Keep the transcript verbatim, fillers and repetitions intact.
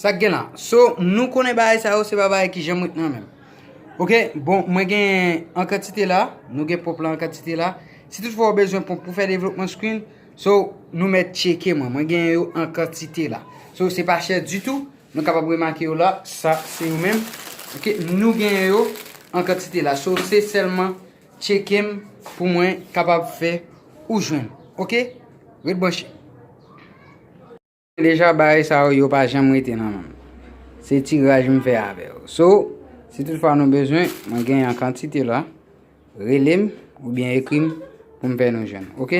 Sa k gen la. So, nou konnen bagay sa yo, se pa bagay ki janm ret nan menm. Ok, bon, mwen gen an kantite la, nou gen ponp la an kantite la. Si toutfwa ou bezwen ponp pou fè devlopman screen, so, nou mèt tcheke mwen. Mwen gen yo an kantite la. So, se pa chè ditou. Nou kapab remake yo la. Sa, se yo menm. Ok, nou gen yo an kantite la. So, se sèlman tcheke m pou mwen kapab fè ou jwenn. Ok? Ret branche. Deja, bagay sa yo, yo pa janm rete nan men m. Se tiraj m fè avè yo. So, si toutfwa nou bezwen, mwen gen an kantite la. Rele m oubyen ekri m pou m fè nou jwenn. Ok?